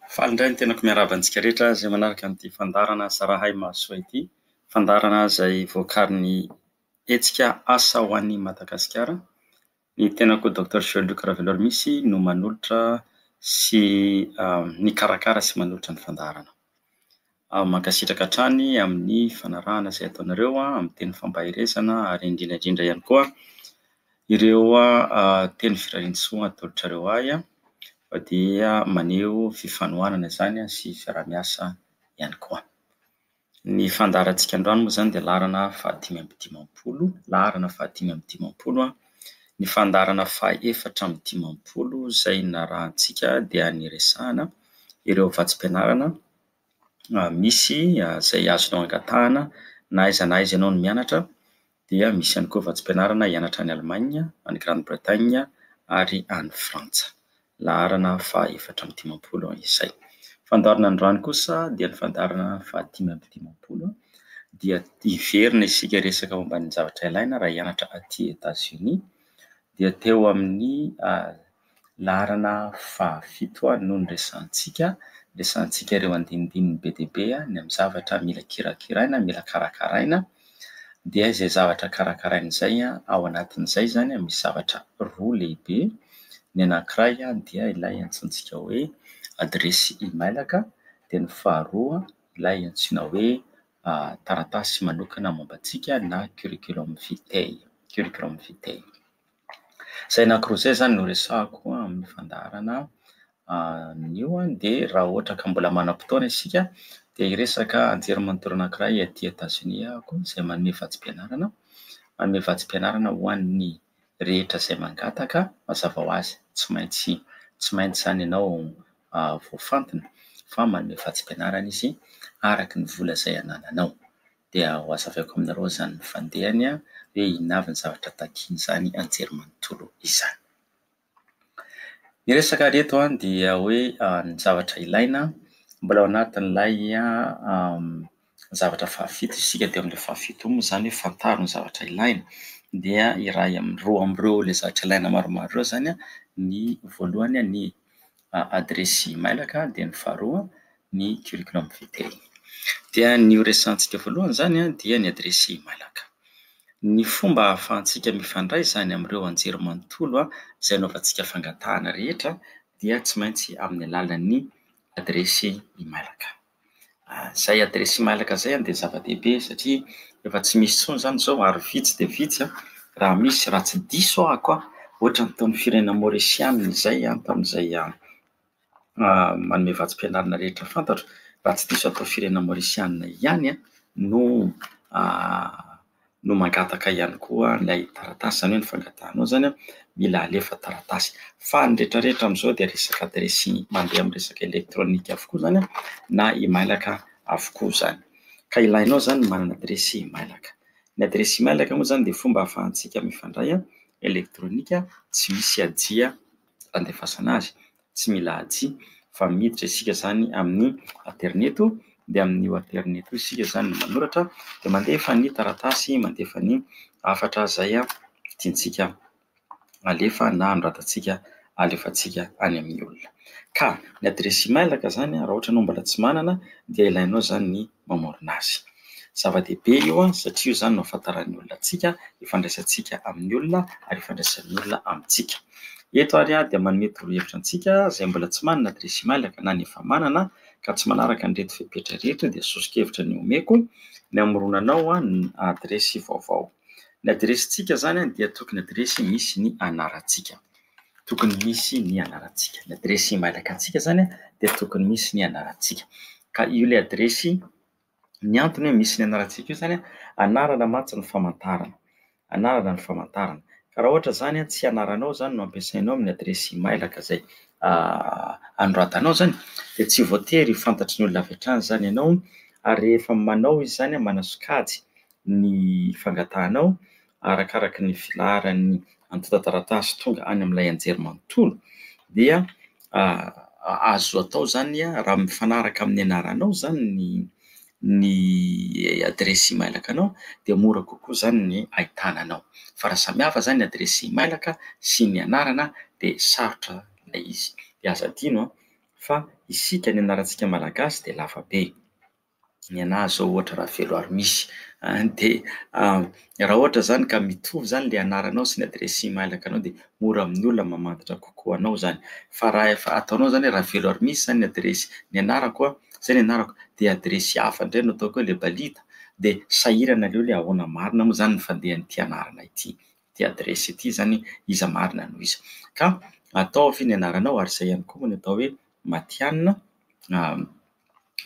Faly indray ny tenako miarahaba antsika rehetra izay manaraka an'ity fandaharana Zarahay Mahasoa ity. Fandaharana izay voakarin'ny hetsika Asa ho an'i Madagasikara. Ny tenako Docteur Jean Luc Raveloarimisy no manolotra sy mikarakara sy manolotra ny fandaharana. Mankasitraka hatrany amin'ny fanarahana izay ataonareo amin'ny teny fampaherezana ary indrindra indrindra ihany koa ireo teny firariantsoa atolotrareo ahy fa dia maneho fifanohanana izany sy fiaraha-miasa ihany koa. Ny fandaharantsika androany moa izany dia laharana fahadimy amby dimampolo, laharana fahadimy amby dimampolo. Ny fandaharana fahaefatra amby dimampolo izay narahantsika dia niresahana ireo vatsim-pianarana misy izay azonao angatahana na aiza na aiza ianao no mianatra dia misy ihany koa vatsim-pianarana hianatra any Allemagne, any Grande Bretagne ary any Frantsa. Laharana fahaefatra amby dimampolo izay. Fandaharana androany kosa dia ny fandaharana fahadimy amby dimampolo dia hiverina isika hiresaka momba ny zavatra ilaina raha hianatra aty Etazonia dia teo amin'ny laharana fahafito no niresahantsika, niresahantsika ireo andinindininy be dia be ny amin'ny zavatra mila kirakiraina, mila karakaraina dia izay zavatra karakaraina izay ao anatin'izay izany misy zavatra roa lehibe. Ny anankiray dia ilay antsointsika hoe adiresy imailaka dia ny faharoa ilay antsoina hoe taratasy manokana momba antsika na curriculum vitae, curriculum vitae. Izay anankiroa izay izany no resahako amin'ny fandaharana anio dia raha ohatra ka mbola manam-potoana isika dia hiresaka anjerimanontolo anankiray aty Etazonia aho izay manome vatsim-pianarana, manome vatsim-pianarana ho an'ny rehetra izay mangataka mazava ho azy tsy maintsy tsy maintsy izany ianao voafantina fa manome vatsim-pianarana izy araka ny vola izay anananao. Dia ho hazavaiko aminareo izany ny fandehany hoe inona avy ny zavatra takian'izany anjerimanontolo izany. Ny resaka ary eto dia hoe ny zavatra ilaina mbola ao anatin'ilay zavatra fahafito isika dia amin'ilay fahafito moa izany hoe fantaro ny zavatra ilaina dia iray amin'ny roa amin'ireo ilay zavatra ilaina maromaro ireo izany ny voalohany ny adiresy imailaka dia ny faharoa ny curriculum vitae. Dia ny ho resahantsika voalohany izany dia ny adiresy imailaka. Ny fomba ahafahantsika mifandray izany amin'ireo anjerimanontolo izay anaovantsika fangatahana rehetra dia tsy maintsy amin'ny alalan'ny adiresy imailaka. Izay adiresy imailaka izay dia zava-dehibe satria efa tsy misy intsony izany izao ary vitsy dia vitsy raha misy raha tsy diso aho ohatra ny taon'ny firenena maorisianina izay tamin'izay manome vatsim-pianarana rehetra fantatro raha tsy diso atao firenena maorisianina ihany no no mangataka ihany koa ilay taratasy, izany hoe ny fangatahanao izany mila alefa taratasy. Fa ny rehetra rehetra amin'izao dia resaka adiresy mandeha amin'ny resaka elektronika avokoa izany na imailaka avokoa izany. Ka ilainao izany ny manana adiresy imailaka. Ny adiresy imailaka moa izany dia fomba ahafahantsika mifandray elektronika tsy misy hajia andefasana azy. Tsy mila hajia fa miditra isika izany amin'ny aterineto dia amin'io aterineto io isika izany no manoratra dia mandefa ny taratasy, mandefa ny hafatra izay tiantsika alefa na anoratantsika alefantsika any amin'ny olona. Ka ny adiresy imailaka izany raha ohatra ianao mbola tsy manana dia ilainao izany ny mamorona azy. Zava-dehibe io satria io izany no ahafantaran'ny olona antsika, ifandraisantsika amin'ny olona ary ifandraisan'ny olona amintsika. Eto ary aho dia manome torohevitra antsika izay mbola tsy manana adiresy imailaka na ny efa manana ka tsy manaraka an'ireto fepetra ireto dia soso-kevitra ny omeko ny hamoronanao ny adiresy vaovao. Ny adiresintsika izany dia tokony adiresy misy ny anarantsika. Tokony misy ny anarantsika. Ny adiresy imailaka antsika izany dia tokony misy ny anarantsika. Ka io ilay adiresy. Ny antony hoe misy ny anarantsika io izany, anarana mantsy ny famantarana, anarana ny famantarana. Ka raha ohatra izany tsy anaranao izany no ampiasainao amin'ny adiresy imailaka izay anoratanao izany dia tsy voatery ho fantatry ny olona avy hatrany izany ianao ary rehefa manao izy izany manasokajy ny fangatahanao arakaraka ny filaharan'ny antontan-taratasy tonga any amin'ilay anjerimanontolo dia azo atao izany raha mifanaraka amin'ny anaranao izany ny ny adiresy imailaka-nao dia mora kokoa izany ny ahitana anao. Fa raha samy hafa izany ny adiresy imailaka sy ny anarana dia sarotra ilay izy. Dia aza adino. Fa isika ny anarantsika malagasy dia lava be. Ny anah zao ohatra Raveloarimisy dia raha ohatra izany ka mitovy izany ilay anaranao sy ny adiresy email-nao dia mora amin'ny olona mamantatra kokoa anao izany. Fa raha efa ataonao izany hoe Raveloarimisy izany ny adiresy, ny anarako an, izay ny anarako, dia adiresy hafa indray no ataoko hoe Lebalita dia sahirana aleo hoe ahoana marina moa izany ny fandehan'ity anarana ity, ity adiresy ity izany iza marina no iza. Ka ataovy ny anaranao ary izay ihany koa moa no atao hoe matihanina.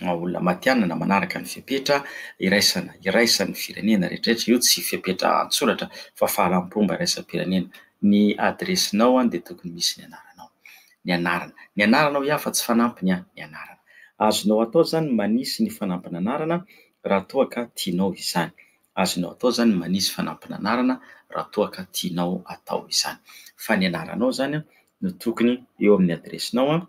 Olona matihanina na manaraka ny fepetra iraisana, iraisan'ny firenena rehetrarehetra. Io tsy fepetra an-tsoratra fa fahalam-pomba iraisam-pirenena. Ny adiresinao dia tokony misy ny anaranao. Ny anarana. Ny anarana hoy aho fa tsy fanampiny an, ny anarana. Azonao atao izany ny manisy ny fanampin'anarana raha toa ka tianao izany. Azonao atao izany ny manisy fanampin'anarana raha toa ka tianao atao izany. Fa ny anaranao izany no tokony eo amin'ny adiresinao an.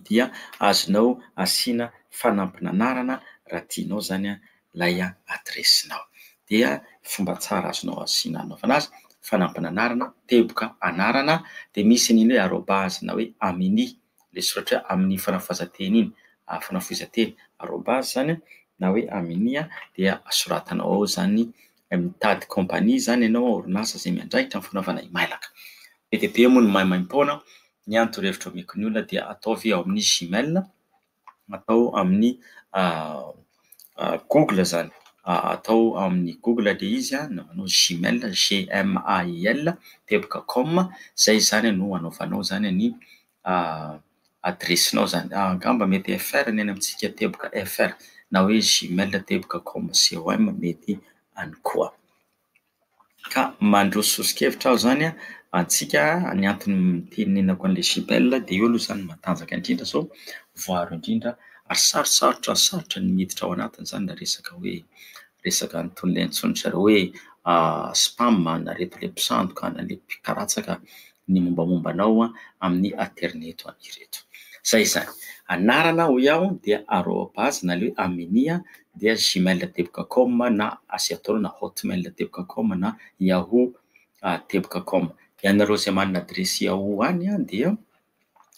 dia azonao asiana fanampin'anarana raha tianao izany ilay adiresinao. Dia fomba tsara azonao asiana anaovana azy, fanampin'anarana, teboka anarana, dia misy an'iny hoe arobase na hoe amini, ilay soratra hoe amin'ny fanafohazan-teny iny, fanafohezan-teny, arobase izany na hoe amini dia soratanao ao izany, mitady compagnie izany ianao, orinasa izay miandraikitra ny fanaovana imailaka. Be dia be moa ny maimaim-poana. Ny ahy ny torohevitra omeko ny olona dia ataovy ao amin'ny Gmail, atao amin'ny Google izany, atao amin'ny Google ilay izy na manao Gmail, G M A I L teboka com, izay izany no anaovanao izany ny adiresinao izany. Angamba mety F R ny any amintsika teboka F R na hoe Gmail teboka com, C O M mety ihany koa. Ka mandroso soso-kevitra aho izany an, antsika ny antony nitenenako an'ilay Gmail dia io aloha izany matanjaka indrindra izao, voaro indrindra ary sarotsarotra sarotra ny miditra ao anatiny izany raha resaka hoe resaka an'itony ilay antsoin-dry zareo hoe spam na ireto ilay mpisandoka na ilay mpikaratsaka ny mombamomba anao amin'ny aterineto ireto. Izay izany. Anarana hoy aho dia arobase na ilay hoe amini dia gmail teboka com na asia atao na hotmail teboka com na yahoo teboka com. Ianareo izay manana adiresy yahoo any dia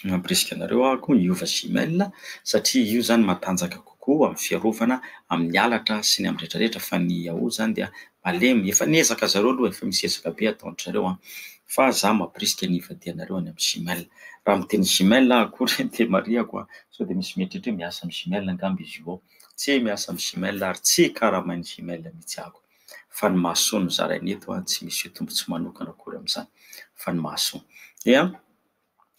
mampirisika anareo aho koa hiova gmail satria io izany matanjaka kokoa amin'ny fiarovana amin'ny halatra sy ny amin'ny rehetrarehetra fa ny yahoo izany dia malemy. Efa niezaka zareo aloha, efa misy ezaka be ataon-dry zareo an, fa za mampirisika ny hivadianareo any amin'ny gmail. Raha miteny gmail aho akory dia marihako an, sao dia misy mieritreritra hoe miasa amin'ny gmail angamba izy io ao. Tsy miasa amin'ny gmail ary tsy karamain'ny gmail mihitsy aho fa ny mahasoa no zaraina eto an, tsy misy tombontsoa manokana akory amin'izany fa ny mahasoa. Dia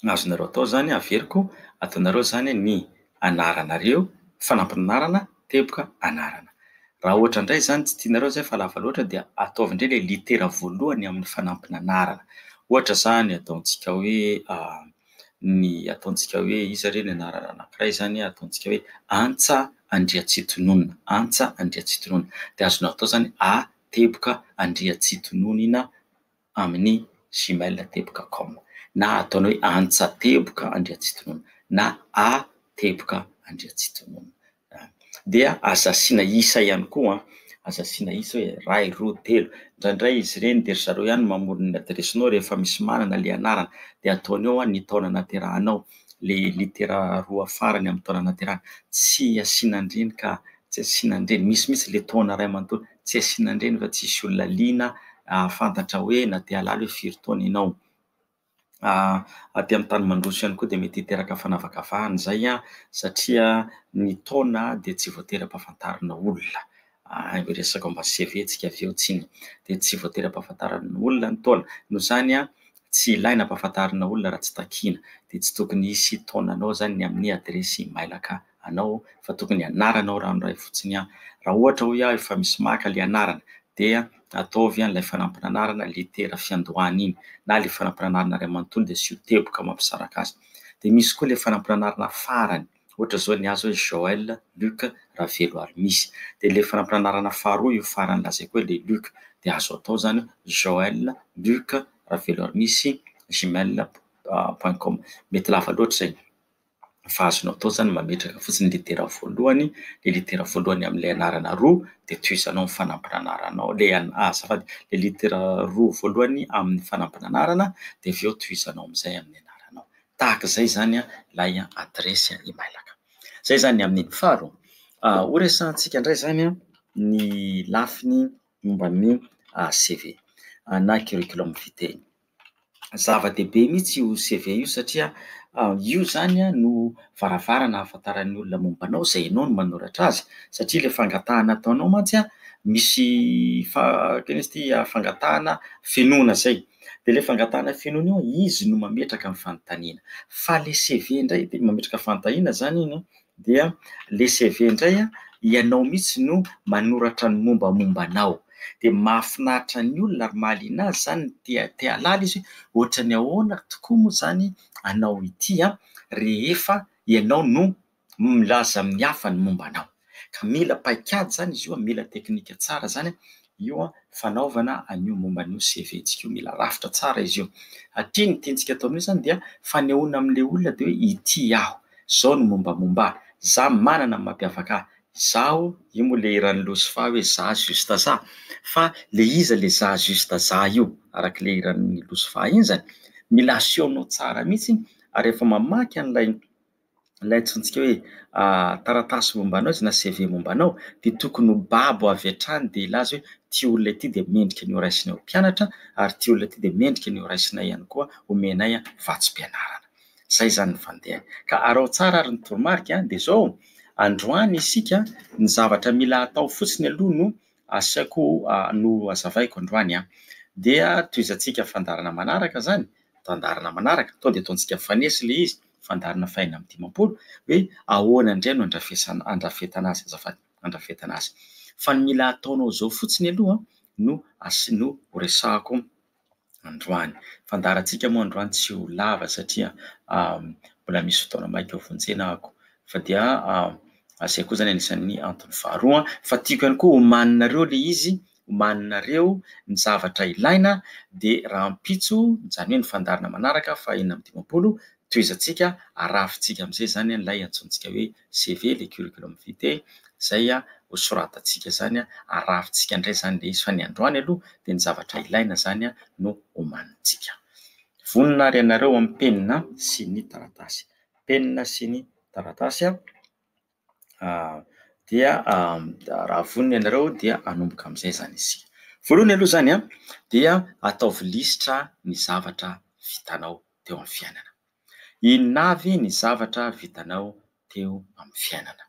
azonareo atao izany, averiko, ataonareo izany ny anaranareo, fanampin'anarana, teboka anarana. Raha ohatra indray izany tsy tianareo izay fa lava loatra dia ataovy indray ilay litera voalohany amin'ny fanampin'anarana. Ohatra izany ataontsika hoe ny ataontsika hoe iza re ny anarana anankiray izany, ataontsika hoe Antsa Andriatsitononina, Antsa Andriatsitononina. Dia azonao atao izany A teboka Andriatsitononina amin'ny gmail teboka com na ataonao hoe antsa teboka andriatsitonona na a teboka andriatsitonona. Dia aza asiana isa ihany koa an, aza asiana isa hoe iray, roa, telo. Indraindray izy ireny dia ry zareo ihany no mamorona ny adiresinao rehefa misy manana ilay anarana dia ataony ao ny taona naterahanao, ilay litera roa farany amin'ny taona naterahana. Tsy asiana an'ireny ka, tsy asiana an'ireny. Misy mihitsy ilay taona iray manontolo, tsy asiana an'ireny fa tsisy olona liana hahafantatra hoe na te hahalala hoe firy taona ianao. Aty amin'ny tany mandroso ihany koa dia mety hiteraka fanavakavahana izay satria ny taona dia tsy voatery ampahafantarina olona. Miresaka momba C V tsika avy eo tsinona. Dia tsy voatery ampahafantarina olona ny taona. Noho izany tsy ilaina ampahafantarina olona raha tsy takiana. Dia tsy tokony hisy taonanao izany ny amin'ny adiresy mailaka anao fa tokony anaranao ranoray fotsiny. Raha ohatra hoy aho efa misy maka ilay anarana dia ataovy ilay fanampin'anarana litera fiandohana iny na ilay fanampin'anarana iray manontolo dia asio teboka mampisaraka azy. Dia misy koa ilay fanampin'anarana farany, ohatra izao ny ahy izao hoe Joël Luc Raveloarimisy. Dia ilay fanampin'anarana faharoa io farany lazaiko hoe ilay Luc dia azo atao izany hoe Joël Luc Raveloarimisy gmail point com. Mety lava loatra izay. Fa azonao atao izany mametraka fotsiny litera voalohany, ilay litera voalohany amin'ilay anarana roa dia tohizanao ny fanampin'anaranao, ilay azafady, ilay litera roa voalohany amin'ny fanampin'anarana dia avy eo tohizanao amin'izay amin'ny anaranao. Tahaka izay izany ilay adiresy imailaka. Izay izany ny amin'iny. Faharoa, horesahantsika indray izany ny lafiny momba ny CV na curriculum vitae. Zava-dehibe mihitsy io CV io satria io izany no varavarana ahafantaran'ny olona momba anao izay ianao no manoratra azy satria ilay fangatahana ataonao mantsy misy inona izy ity fangatahana fenoina izay. Dia ilay fangatahana fenoina io izy no mametraka ny fanontaniana. Fa ilay CV indray dia mametraka fanontaniana izany iny dia ilay CV indray ianao mihitsy no manoratra ny mombamomba anao. Dia mahafinaritra ny olona ary mahaliana azy izany te te hahalala izy hoe ohatran'ny ahoana tokoa moa izany anao ity rehefa ianao no milaza amin'ny hafa ny momba anao. Ka mila paikady izany izy io, mila teknika tsara izany io fanaovana an'io momba an'io CV-ntsika io, mila rafitra tsara izy io. Satria ny tiantsika atao amin'io izany dia fanehoana amin'ilay olona dia hoe ity aho, izao ny mombamomba ahy, izaho manana ny mampiavaka ahy, izaho, io moa ilay hiran'i Losifa hoe za juste za, fa ilay iza ilay za juste za io, arak'ilay hiran'i Losifa iny izany, mila asehonao tsara mihitsy ary rehefa mamaky an'ilay ilay antsointsika hoe taratasy momba anao izy na CV momba anao dia tokony ho babo avy hatrany dia hilaza hoe ity olona ity dia mendrika ny horaisinay ho mpianatra ary ity olona ity dia mendrika ny horaisinay ihany koa homenay vatsim-pianarana. Izay izany ny fandehany. Ka araho tsara ary ny toromarika dia izao, androany isika ny zavatra mila atao fotsiny aloha no asaiko no hazavaiko androany dia tohizantsika fandaharana manaraka izany. Fandaharana manaraka, tonga dia ataontsika mifanesy ilay izy, fandaharana fahenina amby dimampolo, hoe ahoana indray no andrafesana, andrafetana azy azafady, andrafetana azy. Fa ny mila ataonao izao fotsiny aloha no asi- no horesahako androany. Fandaharantsika moa androany tsy ho lava satria mbola misy fotoana maika ho vonjena ako. Fa dia izay koa izany anisan'ny antony faharoa. Fa tiako ihany koa homaninareo ilay izy omaninareo ny zavatra ilaina dia rahampitso, izany hoe ny fandaharana manaraka faha 56, tohizantsika, arafintsika amin'izay izany ilay antsointsika hoe CV, le curriculum vitae, izay hosoratantsika izany, arafintsika indray izany ilay izy fa ny androany aloha dia ny zavatra ilaina izany no omanintsika. Vonona ary ianareo amin'ny penina sy ny taratasy. Penina sy ny taratasy. Dia raha vonona ianareo dia hanomboka amin'izay izany isika. Voalohany aloha izany dia ataovy lisitra ny zavatra vitanao teo amin'ny fiainana. Inona avy ny zavatra vitanao teo amin'ny fiainana?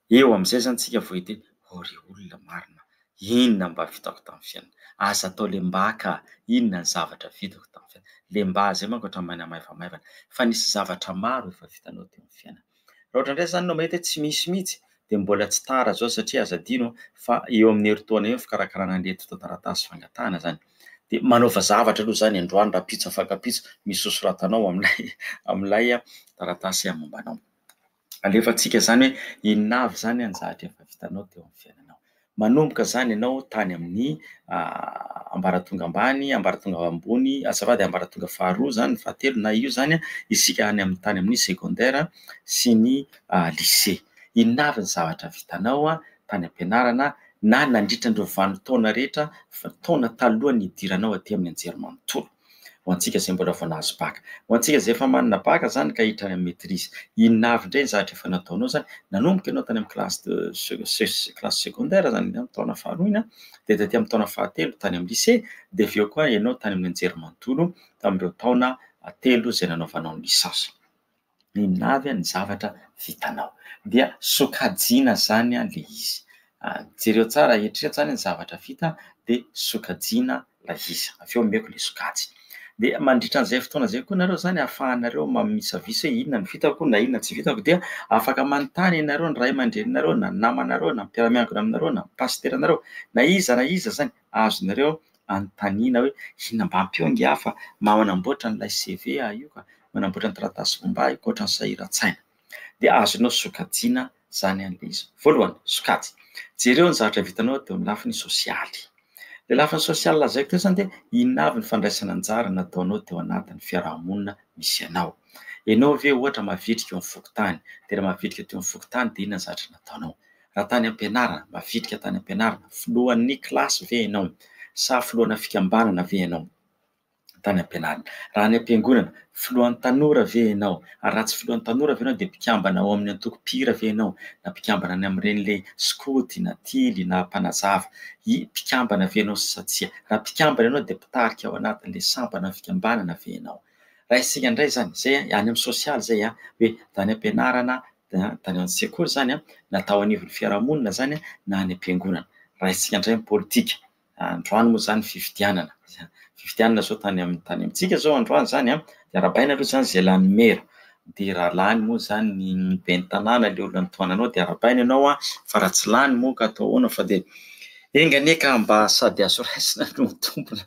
Eo amin'izay izany isika vao hiteny, ô ry olona marina, inona mba vitako tamin'ny fiainana? Aza atao lembaka, inona ny zavatra vitako tamin'ny fiainana? Lemba izay manko ohatran'ny manamaivamaivana fa nisy zavatra maro efa vitanao teo amin'ny fiainana. Raha ohatra indray izany no mahita hoe tsy misy mihitsy dia mbola tsy tara izao satria aza adino fa eo amin'ny herintaona eo ny fikarakarana an'ireto taratasy fangatahana izany. Dia manaova zavatra aloha izany androany, rahampitso, afakampitso, misy hosoratanao amin'ilay amin'ilay taratasy momba anao. Alefantsika izany hoe inona avy izany ny zavatra efa vitanao teo amin'ny fiainanao. Manomboka izany ianao tany amin'ny ambaratonga ambany, ambaratonga ambony, azafady ambaratonga faharoa izany, fahatelo na io izany isika any amin'ny tany amin'ny secondaire sy ny lycée. Inona avy ny zavatra vitanao tany am-pianarana na nandritra an'ireo vanin-taona rehetra, taona talohan'ny nidiranao aty amin'ny anjerimanontolo. Ho antsika izay mbola vao nahazo bacc. Ho antsika izay efa manana bacc izany ka hiditra any amin'ny maîtrise. Inona avy indray ny zavatra efa nataonao izany? Nanomboka ianao tany amin'ny classe de classe secondaire izany, taona faharoa iny an, dia taty amin'ny taona fahatelo tany amin'ny lycée, dia avy eo koa ianao tany amin'ny anjerimanontolo tamin'ireo taona telo izay nanaovanao ny licence. Inona avy ny zavatra vitanao? Dia sokajiana izany ilay izy. Jereo tsara, eritrereto izany ny zavatra vita dia sokajiana ilay izy. Avy eo omeko ilay sokajy. Dia mandritra an'izay fotoana izay koa nareo izany ahafahanareo mamisavisa hoe inona no vitako na inona tsy vitako dia afaka manontany ianareo ny ray aman-dreninareo na ny namanareo na ny mpiara-miangona aminareo na ny pasiteranareo na iza na iza izany azonareo anontaniana hoe inona mba ampio ange aho fa manamboatra an'ilay CV aho io ka. manamboatra ny taratasy momba ahy ankoatra ny sahiran-tsaina. Dia azonao sokajiana izany an'ilay izy. Voalohany, sokajy. Jereo ny zavatra vitanao teo amin'ny lafiny sosialy. Ilay lafiny sosialy lazaiko teo izany dia inona avy ny fandraisana anjara nataonao teo anatin'ny fiarahamonina misy anao. Ianao ve ohatra mavitrika eo amin'ny fokontany? Dia raha mavitrika teo amin'ny fokontany dia inona ny zavatra nataonao? Raha tany am-pianarana, mavitrika tany am-pianarana, filohan'ny kilasy ve ianao? Sa filohana fikambanana ve ianao? Tany am-pianarana. Raha any am-piangonana, filohan'ny tanora ve ianao? Ary raha tsy filohan'ny tanora ve ianao dia mpikambana ao amin'ny antoko mpihira ve ianao? Na mpikambana any amin'ireny ilay skoto na tily na mpanazava. I mpikambana ve ianao sa tsia? Raha mpikambana ianao dia mpitarika ao anatin'ilay sampana fikambanana ve ianao? Raisika indray izany, izay any amin'ny sosialy izay hoe tany am-pianarana, tany an-tsekoly izany, na tao anivon'ny fiarahamonina izany, na any am-piangonana. Raisika indray ny politika. Androany moa izany fifidianana. Fifidianana izao tany amin'ny tany amintsika izao androany izany an, dia arahabaina aloha izany izay lany mera. Dia raha lany moa izany ny ben'ny tanàna ilay olona notohananao dia arahabaina ianao an, fa raha tsy lany moa ka atao ahoana fa dia enga anie ka mba sady azo raisina no mitombina.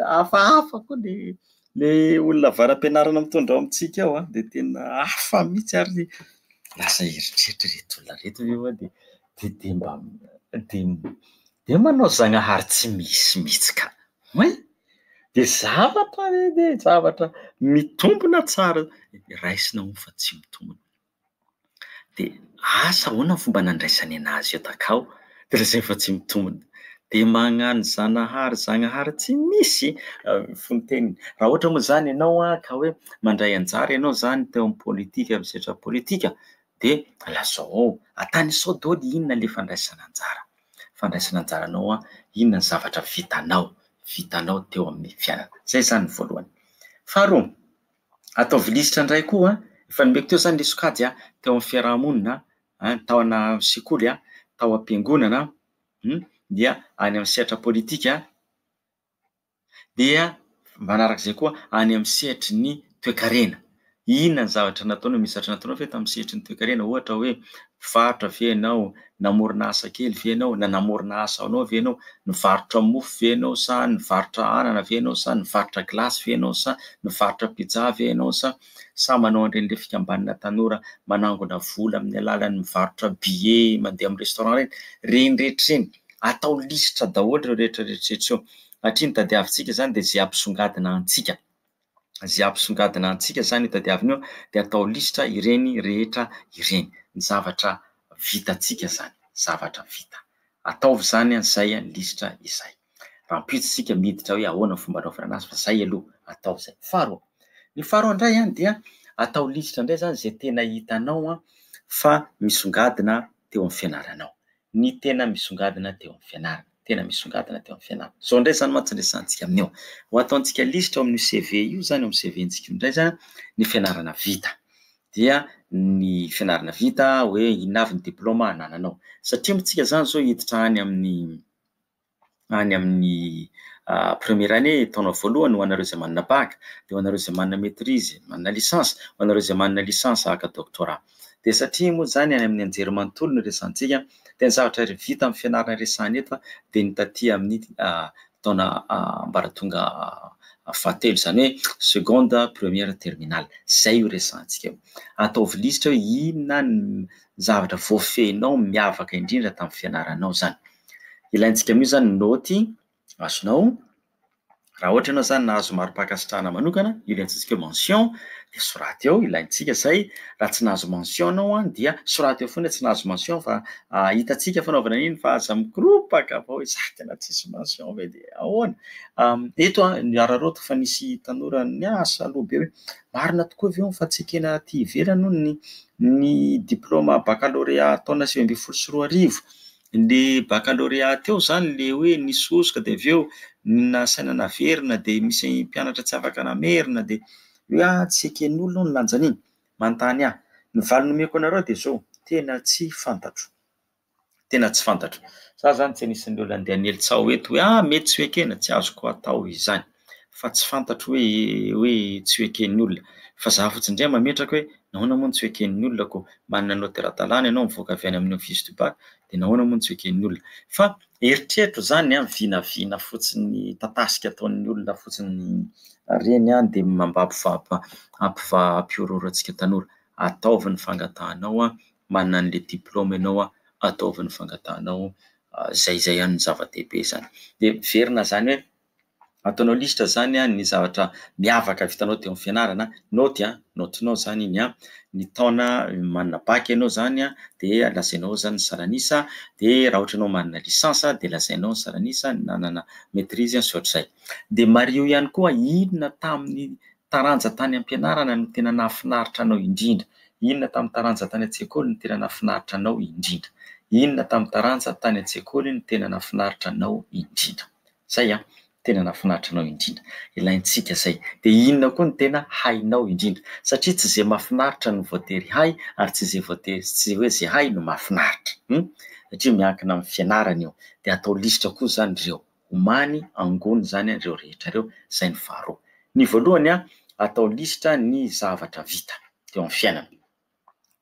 Hafahafa koa le le olona avara-pianarana mitondra ao amintsika ao an, dia tena hafa mihitsy ary lasa eritreritra ireto olona ireto ve ho'a dia dia dia mba dia dia manao Zagnahary tsy misy mihitsy ka! Oay! Dia zavatra dia zavatra mitombina tsara raisina hono fa tsy mitombina. Dia asa ahoana ny fomba nandraisany anazy io takao dia lazainy fa tsy mitombina. Dia magnano Zanahary Zagnahary tsy misy fonoteniny. Raha ohatra moa izany ianao ka hoe mandray anjara ianao izany teo amin'ny politika amin'ny sehatra politika dia lazao ao, atanisao daholo inona ilay fandraisana anjara. Fandraisana anjaranao inona ny zavatra vitanao, vitanao teo amin'ny fiainana. Izay izany ny voalohany. Faharoa. Ataovy lisitra indray koa, efa nomeko teo izany ilay sokajy teo amin'ny fiaraha-monina, tao ana sekoly, tao am-piangonana, dia any amin'ny sehatra politika, dia manarak'izay koa any amin'ny sehatry ny toekarena. Inona ny zavatra nataonao? Misy zavatra nataonao ve tamin'ny sehatry ny toekarena? Ohatra hoe mpivarotra ve ianao? Namorona asa kely ve ianao? Na namorona asa ho anao ve ianao? Nivarotra mofo ve ianao sa nivarotra anana ve ianao sa nivarotra gilasy ve ianao sa nivarotra pizza ve ianao sa sa manao an'ireny ilay fikambanana tanora manangona vola amin'ny alalan'ny mivarotra billet mandeha amin'ny restaurant ireny? Ireny rehetra ireny. Atao lisitra daholo ireo rehetra rehetra ireo. Satria ny tadiavintsika izany dia izay hampisongadina antsika. Izay hampisongadina antsika izany io tadiavina io dia atao lisitra ireny rehetra ireny. Ny zavatra vitantsika izany, zavatra vita. Ataovy izany izay lisitra izay. Rahampitso isika miditra hoe ahoana ny fomba anaovana anazy fa izay aloha ataovy izay. Faharoa, ny faharoa indray dia atao lisitra indray izany izay tena hitanao fa misongadina teo amin'ny fianaranao. Ny tena misongadina teo amin'ny fianarana. Tena misongadina teo amin'ny fianarana. Izao indray izany mantsy no resahantsika amin'io. Ho ataontsika lisitra ao amin'io CV io izany, ao amin'ny CV-ntsika io indray izany ny fianarana vita. Dia ny fianarana vita hoe inona avy ny diplaoma anananao. Satria moa tsika izany izao hiditra any amin'ny any amin'ny première année, taona voalohany ho anareo izay manana bac, dia ho anareo izay manana maîtrise, manana licence, ho anareo izay manana licence haka doctorat. Dia satria moa izany any amin'ny anjerimanontolo no resahantsika, dia ny zavatra vita amin'ny fianarana resahana eto dia ny taty amin'ny taona ambaratonga fahatelo, izany hoe seconde, première, terminale. Izay io resahantsika io. Ataovy lisitra hoe inona ny zavatra voafehinao miavaka indrindra tamin'ny fianaranao izany. Ilaintsika amin'io izany ny naoty azonao. Raha ohatra ianao izany nahazo mari-pankasitrahana manokana, io ilay antsointsika hoe mention, dia soraty eo, ilaintsika izay. Raha tsy nahazo mention ianao an, dia soraty eo foana hoe tsy nahazo mention fa hitantsika fanaovana an'iny fa aza mikoropaka fa hoe za tena tsisy mention ve dia ahoana. Eto an, ny araraoty fa nisy tanora niasa aloha be hoe marina tokoa ve hono fa tsy ekena aty ivelany hono ny ny diplaoma baccalauréat taona 2019. Le baccalauréat teo zany le hoe nisy hosoka de avy eo nasaina naverina de misy mpianatra tsy afaka namerina de hoe ah tsy eken'olona hono ny lanjan'iny. Manontany ahy. Ny valiny omeko anareo de zao, tena tsy fantatro. Tena tsy fantatro. Za zany tsy anisan'ny olona andeha hanely tsaho eto hoe ah mety tsy ho ekena, tsy azoko atao izany. Fa tsy fantatro hoe hoe tsy ho eken'ny olona. Fa za fotsiny indray mametraka hoe nahoana moa no tsy ho eken'ny olona ko manana naoty ara-dalàna ianao mivoaka avy any amin'ny office du bac dia nahoana moa no tsy ho eken'ny olona. Fa eritreritro izany an, vinavina fotsiny tatasika ataon'ny olona fotsiny ireny an dia mba ampihorohoro antsika tanora. Ataovy ny fangatahanao an, manana an'ilay diplaoma ianao an, ataovy ny fangatahanao, izay izay ihany no zava-dehibe izany. Dia miverina izany hoe. Ataonao lisitra izany ny zavatra miavaka vitanao teo amin'ny fianarana, naoty an, naotinao izany iny an, ny taona manana bac ianao izany an, dia lazainao izany ny salanisa, dia raha ohatra ianao manana licence dia lazainao ny salanisa, nanana maitrise sy ohatr'izay. Dia mariho ihany koa inona tamin'ny taranja tany am-pianarana no tena nahafinaritra anao indrindra, inona tamin'ny taranja tany an-tsekoly no tena nahafinaritra anao indrindra, inona tamin'ny taranja tany an-tsekoly no tena nahafinaritra anao indrindra. Zay an! Tena nahafinaritra anao indrindra. Ilaintsika zay. Dia inona koa no tena hainao indrindra? Satria tsy ze mahafinaritra no voatery hay ary tsy ze voatery tsy hoe ze hay no mahafinaritra. Hum? Satria miankina amin'ny fianarana io. Dia atao lisitra koa zany ireo. Omany, angony zany ireo rehetra ireo. Zay ny faharoa. Ny voalohany an, atao lisitra ny zavatra vita teo amin'ny fiainana.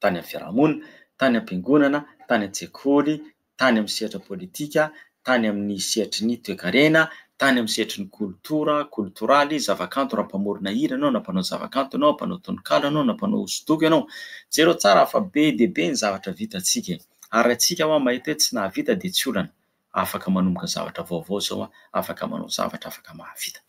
Tany amin'ny fiarahamonina, tany am-piangonana, tany an-tsekoly, tany amin'ny sehatra politika, tany amin'ny sehatry ny toekarena, tany amin'ny sehatry ny koltora, koltoraly, zavakanto, raha mpamorona hira ianao na mpanao zavakanto ianao, mpanao tononkalo ianao na mpanao hosodoko ianao. Jereo tsara fa be dia be ny zavatra vitantsika e! Ary raha isika hoa mahita hoe tsy nahavita dia tsy olana. Afaka manomboka zavatra vaovao izao, afaka manao zavatra, afaka mahavita.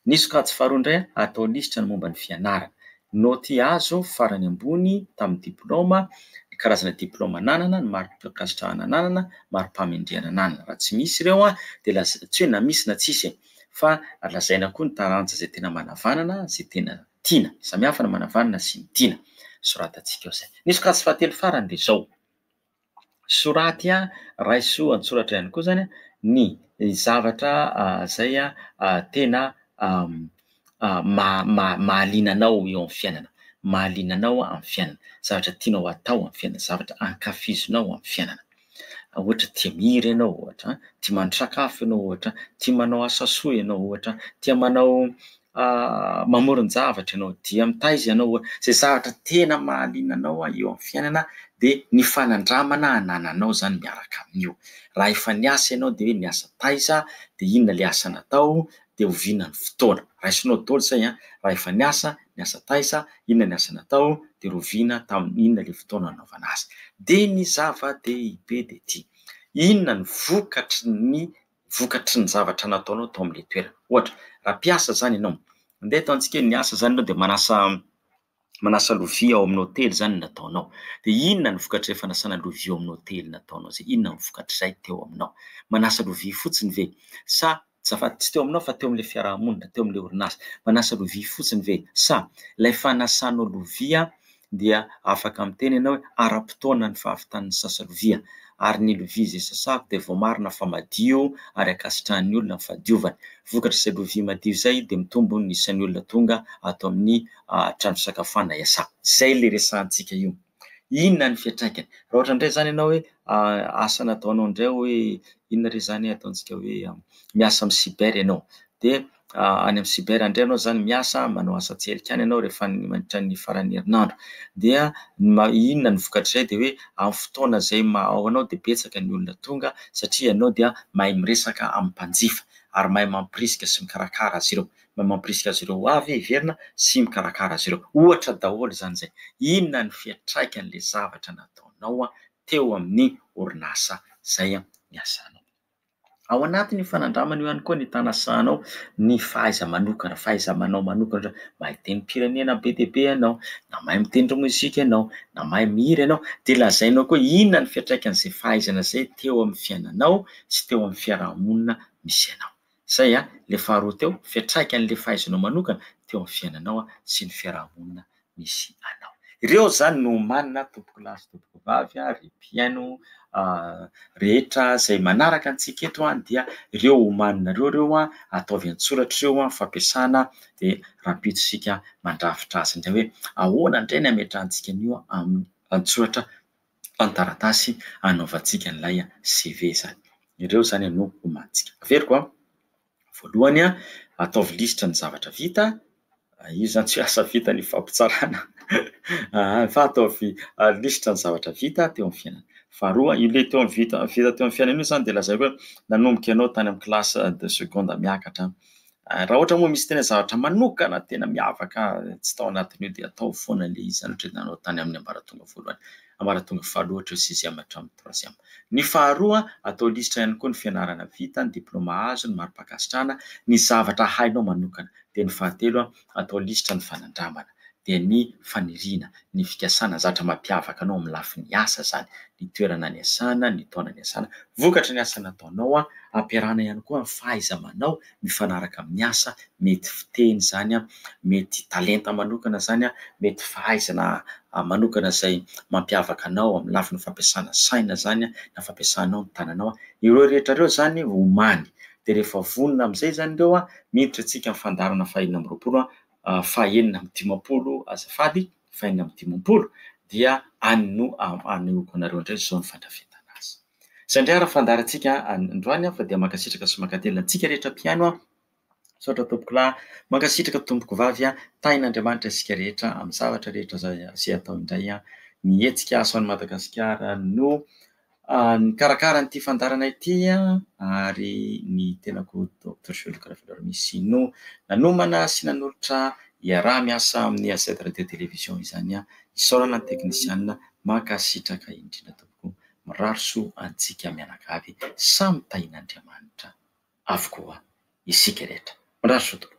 Ny sokajy faharoa indray, atao lisitra ny momba ny fianarana. Naoty azo farany ambony tamin'ny diplaoma, ny karazana diplaoma ananana, ny mari-pankasitrahana ananana, mari-pahamendrehana ananana. Raha tsy misy ireo dia laza- tsy hoe na misy na tsisy e, fa lazaina koa ny taranja izay tena manavanana, izay tena tiana. Samy hafa ny manavanana sy ny tiana. Soratantsika ao izay. Ny sokajy fahatelo farany dia izao. Soraty raiso an-tsoratra ihany koa izany ny zavatra izay tena mahaliana anao eo amin'ny fiainana, mahaliana anao amin'ny fiainana, zavatra tianao atao amin'ny fiainana, zavatra ankafizinao amin'ny fiainana. Ohatra tia mihira ianao ohatra, tia mahandro sakafo ianao ohatra, tia manao asa soa ianao ohatra, tia manao mamoron-javatra ianao, dia mitaiza ianao, izay zavatra tena mahaliana anao eo amin'ny fiainana dia ny fanandramana anananao izany miaraka amin'io. Raha efa niasa ianao dia hoe niasa taiza, dia inona ilay asa natao, dia oviana ny fotoana. Raisinao daholo izay an, raha efa niasa, niasa taiza, inona ny asa natao, dia roviana tamin'ny inona ilay fotoana nanaovana azy. Dia ny zava-dehibe dia ity, inona ny vokatry ny vokatry ny zavatra nataonao tao amin'ilay toerana. Ohatra, raha mpiasa izany ianao, andeha ataontsika hoe niasa izany ianao dia manasa manasa lovia ao amin'ny hotely izany no nataonao. Dia inona ny vokatr'izay fanasana lovia ao amin'ny hotely nataonao izay? Inona ny vokatr'izay teo aminao? Manasa lovia fotsiny ve? Sa, azafady, tsy teo aminao fa teo amin'ilay fiarahamonina, teo amin'ilay orinasa. Manasa lovia fotsiny ve? Sa ilay fanasanao lovia dia afaka miteny ianao hoe ara-potoana ny fahavitan'ny sasa lovia ary ny lovia izay sasako dia voamarina fa madio ary ankasitrahan'ny olona ny fahadiovany. Vokatr'izay lovia madio izay dia mitombo ny isan'ny olona tonga ato amin'ny trano fisakafoanana iasako. Izay ilay resahantsika io. Inona ny fiantraikany? Raha ohatra indray izany ianao hoe asa nataonao indray hoe inona re izany ataontsika hoe miasa amin'ny cyber ianao dia any amin'ny cyber indray ianao izany miasa, manao asa tselika any ianao rehefa mandritra ny faran'ny herinandro. Dia inona ny vokatr'izay dia hoe amin'ny fotoana izay maha ao anao dia betsaka ny olona tonga satria ianao dia mahay miresaka amin'ny mpanjifa ary mahay mampirisika sy mikarakara azy ireo. Mahay mampirisika azy ireo ho avy hiverina sy mikarakara azy ireo. Ohatra daholo izany izay. Inona ny fiantraikan'ilay zavatra nataonao teo amin'ny orinasa izay niasanao? Ao anatin'io fanandramana io ihany koa ny tanasanao ny fahaiza-manokana, fahaiza-manao manokana, mahay tenim-pirenena be dia be ianao, na mahay mitendry mozika ianao, na mahay mihira ianao, dia lazainao koa inona ny fiantraikan'izay fahaizana izay teo amin'ny fiainanao sy teo amin'ny fiarahamonina misy anao. Izay ilay faharoa teo, fiantraikan'ilay fahaizanao manokana teo amin'ny fiainanao sy ny fiarahamonina misy anao. Ireo izany no omanina tompokolahy sy tompokovavy ry mpihaino rehetra izay manaraka antsika eto dia ireo omaninareo ireo ataovy an-tsoratra ireo fampiasana dia rahampitso isika mandrafitra azy indray hoe ahoana indray ny hametrahantsika an'io amin'ny an-tsoratra an-taratasy hanaovantsika an'ilay CV izany. Ireo izany no omanintsika. Averiko an! Voalohany, ataovy lisitra ny zavatra vita, io izany tsy hoe asa vita ny fampitsarana fa ataovy lisitra ny zavatra vita teo amin'ny fiainana. Faharoa, io le teo amin'ny vita vita teo amin'ny fiainana io izany dia lazaiko hoe nanomboka ianao tany amin'ny classe de seconde miakatra. Raha ohatra moa misy tena zavatra manokana tena miavaka tsy tao anatin'io dia atao foana ilay izy izany ohatra hoe nanao tany amin'ny ambaratonga voalohany, ambaratonga faharoa hatreo sixième hatramin'ny troisième. Ny faharoa, atao lisitra ihany koa ny fianarana vita, ny diplaoma azo, ny mari-pankasitrahana, ny zavatra hainao manokana. Dia ny fahatelo, atao lisitra ny fanandramana, dia ny faniriana, ny fikasana, zavatra mampiavaka anao amin'ny lafiny asa izany, ny toerana niasana, ny taona niasana, vokatry ny asa nataonao, ampiarahana ihany koa ny fahaiza-manao mifanaraka amin'ny asa, mety fiteny izany, mety talenta manokana izany, mety fahaizana manokana izay mampiavaka anao amin'ny lafiny fampiasana saina izany na fampiasanao ny tananao. Ireo rehetra ireo izany omany. Dia rehefa vonona amin'izay izany ireo, miditra antsika amin'ny fandaharana fahenina amby roapolo, fahenina amby dimampolo azafady, fahenina amby dimampolo dia any no anehoako anareo indray izao ny fandrafetana azy. Izay indray ary ny fandaharantsika androany fa dia mankasitraka sy mankatelina antsika rehetra mpihaino. Misaotra tompoko lahy, mankasitraka tompoko vavy, tahin'Andriamanitra isika rehetra amin'ny zavatra rehetra izay atao indray. Ny hetsika Asa ho an'i Madagasikara no nikarakara an'ity fandaharana ity ary ny tenako Docteur Jules Raveloarimisy no nanomana sy nanolotra hiaraha-miasa amin'ny AZ Radio Télévision izany. Isaorana ny teknisianina, mankasitraka indrindra tompoko, mirary soa antsika mianakavy, samy tahin'Andriamanitra avokoa isika rehetra. Mirary soa tompoko.